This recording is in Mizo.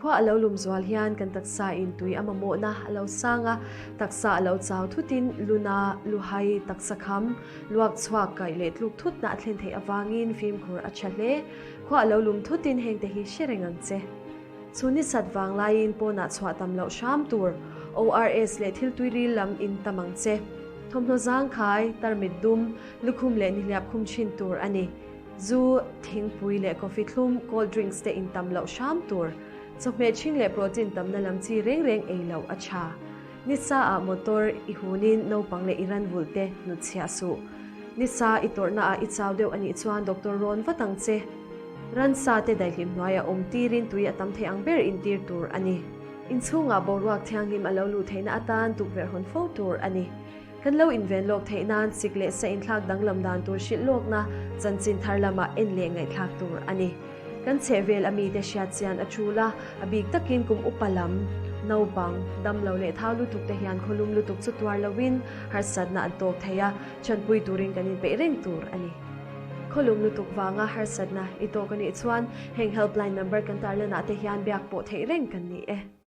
Khua a lo lum zual hian kan taksa in tui a mamawhna a lo sang a, taksa a lo chau thutin luna, luhai, taksa kham, luak chhuak kaih leh tluk thutna a thlen theih avangin fimkhur a tha hle. Khua a lo lum thutin hengte hi hre reng ang che. Chu ni sat vang laiin pawnah chhuah tam loh hram tur, ORS leh thil tui ril lam in tam ang che. Thawmhnaw zangkhai, tarmit dum, lukhum leh nihliap khum thin tur a ni. Zu, thingpui leh coffee thlum, cold drinks te in tam loh hram tur. Chawhmeh chhing leh protein tamna lam chi reng reng ei loh a tha. Nisa ah motor i hunin naupang leh i ran vulh te hnutchhiah suh. Nisa i tawrhna ah i chau deuh a nih chuan doctor rawn vat ang che. Ransa te daihlim hnuaia awm tirin tui a tam thei ang ber intir tur a ni. Inchhungah boruak thianghlim a lo luh theihna atan tukverh hawn fo tur a ni. Kan lo inven lawk theih nan sik leh sa inthlak danglam dan tur hrilh lawkna chanchin thar lamah en leh ngaihthlak tur a ni. Kan chhehvel a mite hriat chian a tul a, a bik takin kum upa lam, naupang, damlo leh thau lutuk te hian khawlum lutuk chu tuar loin harsatna an tawk thei a, chhanpui turin kan inpeih reng tur a ni. Khawlum lutuk vanga harsatna i tawk a nih chuan heng helpline number kan tarlanah te hian biak pawh theih reng kan ni e.